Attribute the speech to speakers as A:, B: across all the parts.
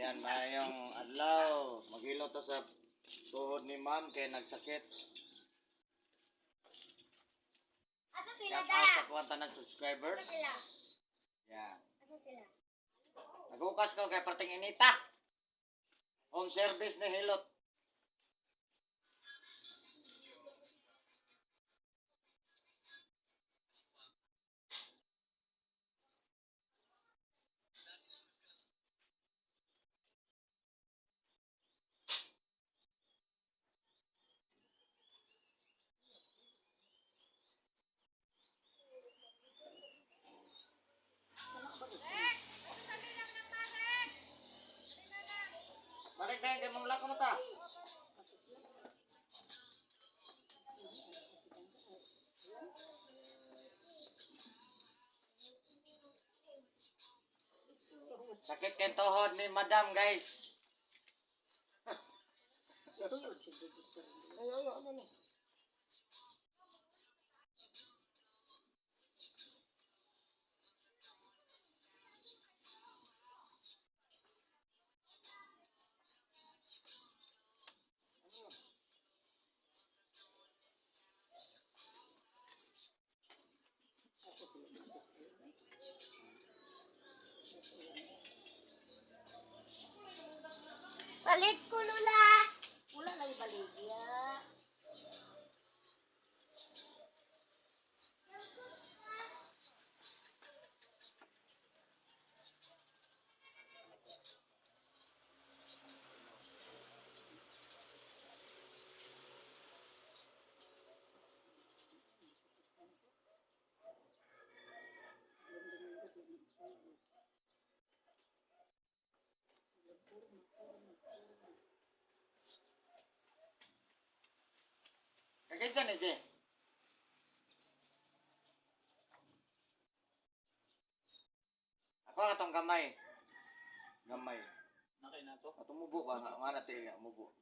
A: Yan, mayong adlaw. Maghilot to sa tuhod ni ma'am kay nagsakit.
B: Asa sila
A: Shout
B: da?
A: out sa kuwang tanan subscribers.
B: Asa sila?
A: Yan.
B: Asa sila?
A: Nagukas ko kay parting inita. Home service ni Hilot. Balik na kay mamula ko mata. Sakit kay tuhod ni madam, guys. Ay, ay, ano ni?
B: Palit ko, Lula.
C: Wala lagi baligya.
A: Kagay ni Jay. Ako atong gamay. Gamay.
D: Nakay na to.
A: Atong mubo ba nga nga na tiil nga mubo.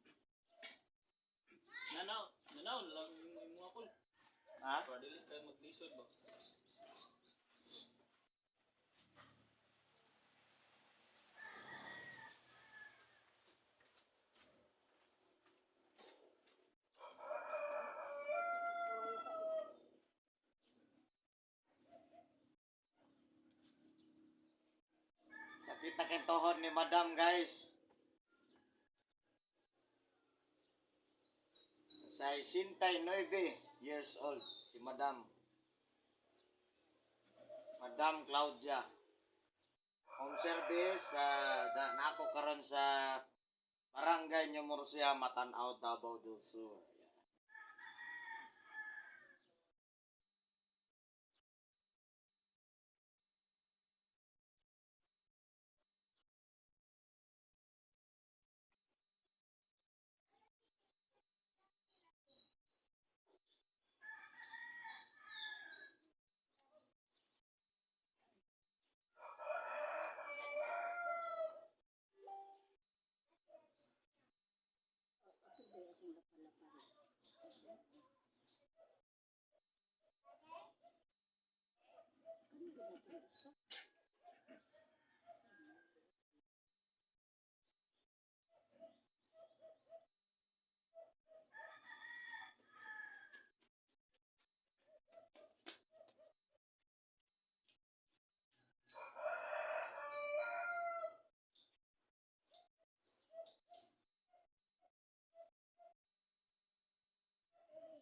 D: Nanaw, nanaw lang yung imo ako.
A: Ha?
D: Para dili tayo maglisod ba.
A: Sakit na kay tuhod ni madam, guys. Sa 69 years old si madam. Madam Claudia. Home service sa uh, nako karon sa Barangay New Murcia, Matanaw, Davao del Sur. Ayan.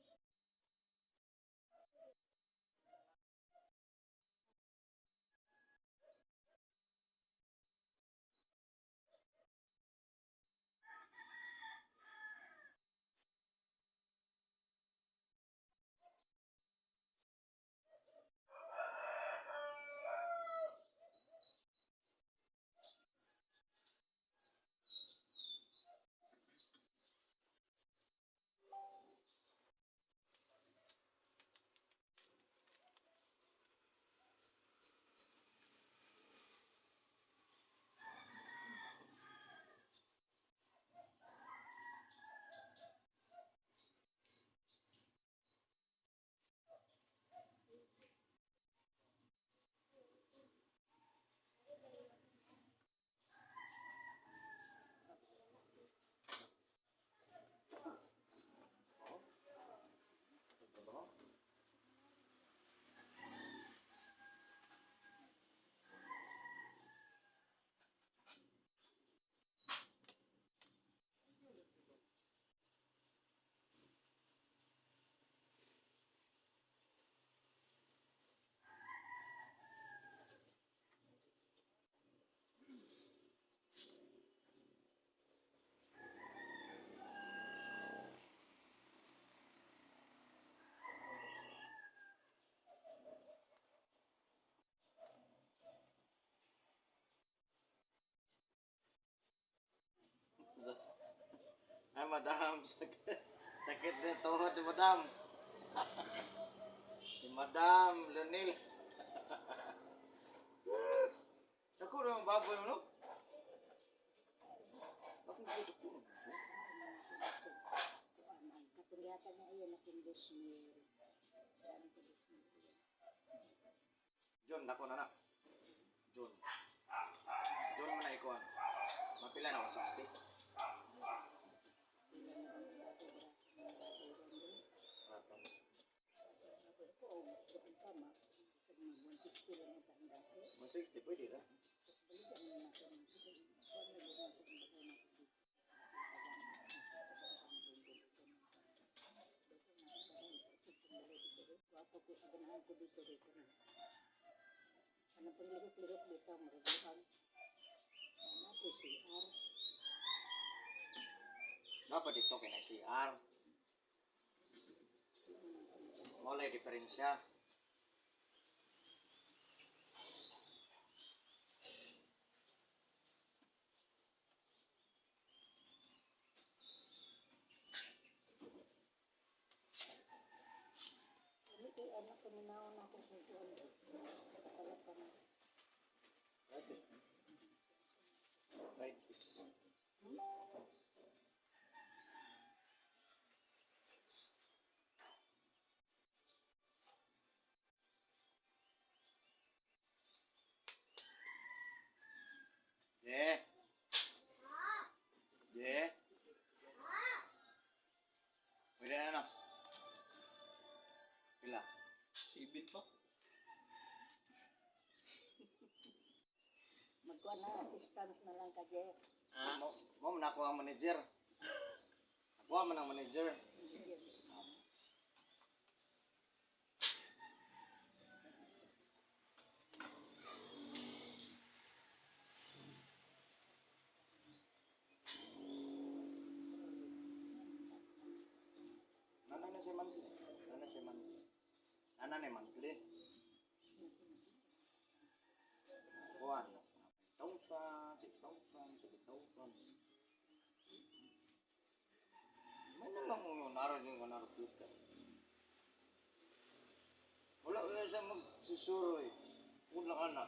A: Ay, madam. Sakit, sakit na tuhod ni madam. Si Madam Lunil. Dako na ang baboy mo, no? Bakit hindi dako na?
C: Katong gihatag niya iya na conditioner. Wala nang conditioner.
A: John, dako na na. John. John mo na ikuan. Mapila na ako, 60. Rato.
C: Ako, oh, doon ka ma. Sa mga 160 lang ang dati.
A: 160, pwede ra.
C: Tapos balikan na natin. Kuan na gud natin ang bagay natin. Ganahan ko dito dito na. Ano pang lihok-lihok dito, marubuan. Ano po CR?
A: Dapat dito kay na CR. Wala diferensya.
C: Ano kay ano paminaw na ako sa kuan. Wala pa na.
A: Right. Right. Yeah. Yeah. Pwede na, no? Pila?
D: Sibin pa.
C: Magkuan na assistance na lang ka Jeff.
D: Ah,
A: Mo, mo man ako ang manager. Ako man ang manager. Nana na si Mantle. Nana si Mantle. Nana ni Mantle. Kuan. 5,000, 6,000, 7,000. May na lang mo naroon yung naroon dito. Wala wala siya magsusuro eh. Wala ka na.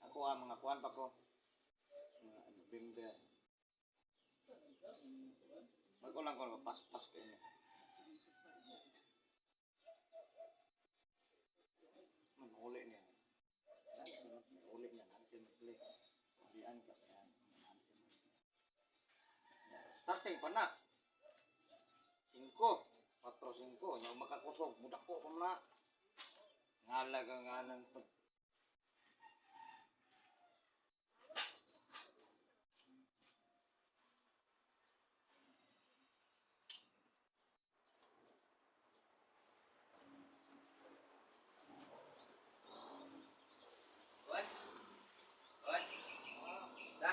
A: Ako ah, mga kuan pa ko. Mga November. Mag-ulang ko, paspas kayo niya. Manuli niya. Manuli niya. Nansi magli. Diyan ka. Yan. Starting pa na. 5. 4, 5. Nya makakusog. Mudako pa na. Ngalag ang anang pag...
D: One. One. Da.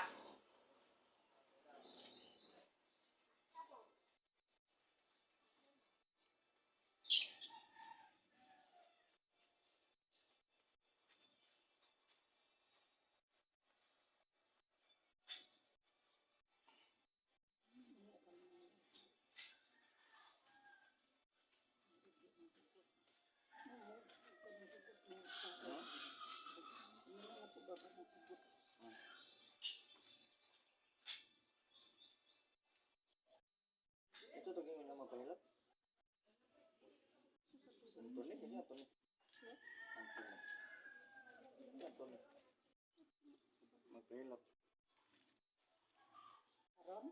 A: Hmm? Ito to ganyan naman panilap. Antoni, ini Antoni. Antoni. Ini Antoni. Magpahilap.
C: Aron?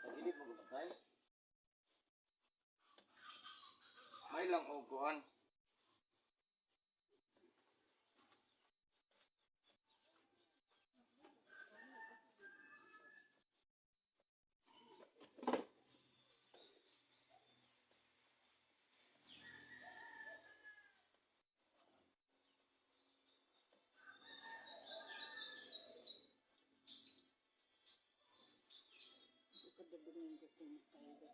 A: Tagilid mo gumagay. May lang og kuan.
C: Kada Domingo kung tayo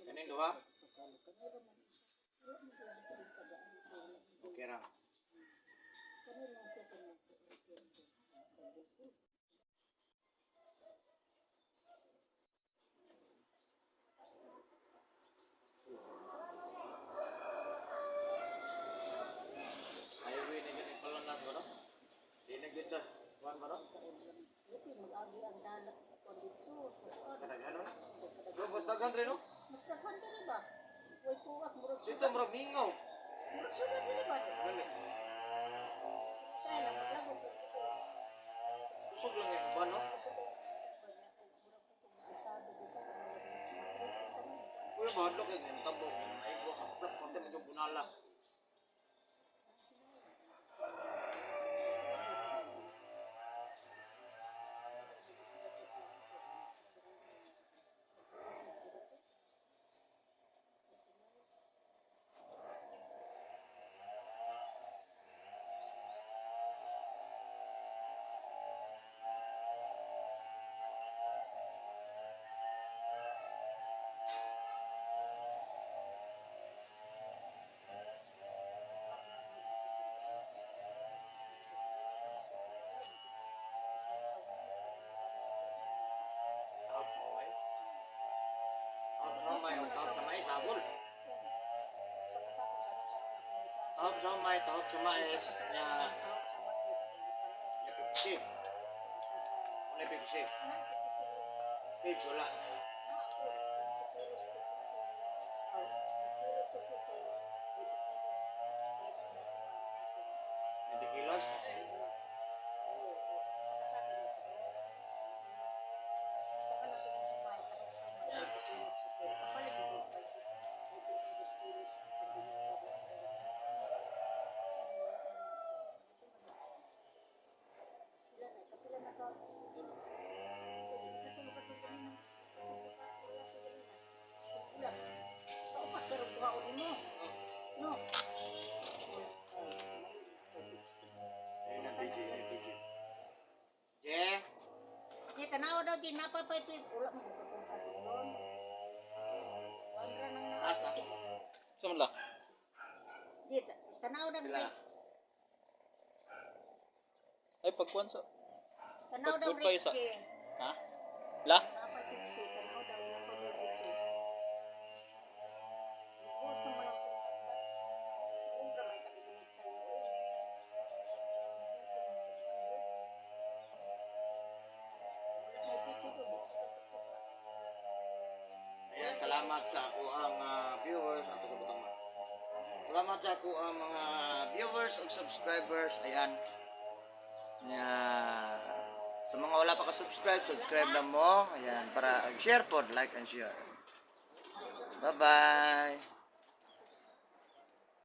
A: Kanin duha? Okay ra.
C: Kani lang siya kanang.
A: Highway na ganun pala na ba no? Di na gyud sa kuan ba no?
C: Buti mag-agi ang dalat ko dito.
A: Kadaghan no? Bro, basta daghan rin no?
C: Mas daghan diri ba? Way kuwas murag
A: Dito murag mingaw.
C: Murag sugad diri ba?
A: Gani.
C: Sa lang maglabog dito.
A: Kusog lang yung uban no? Kuya mahadlok kay ngayong tabok. Ay ko haplak konti medyo bunala. Tahap sa may. Tahap sa may, o tahap sa may, sabol. Tahap sa may, tahap sa mais, nya, nya pipisi. Wala pipisi. Page wala. 20 kilos. Yeah.
C: No.
A: Ayun ang BG, ayun ang BG. Je,
C: Di tanaw daw di napapay ito. Wala mo kapunta doon. Wala nang na.
A: Taas na.
D: Sa man la?
C: Di tanaw daw
A: Sila.
C: di.
D: Ay pagkuan sa.
C: Tanaw daw
D: Pag-good pa isa.
C: Ricky.
D: Ha? La?
C: Napay tipsy, tanaw daw napay tipsy. Gusto mo lang kumpra may tagiginit sa'yo eh. May picture ko.
A: Ayan, salamat sa ako ang viewers. Ato ko butang ma. Salamat sa ako ang mga viewers ug subscribers. Ayan. Nya, sa mga wala pa ka-subscribe, subscribe lang mo. Ayan, para share po, like and share. Bye-bye.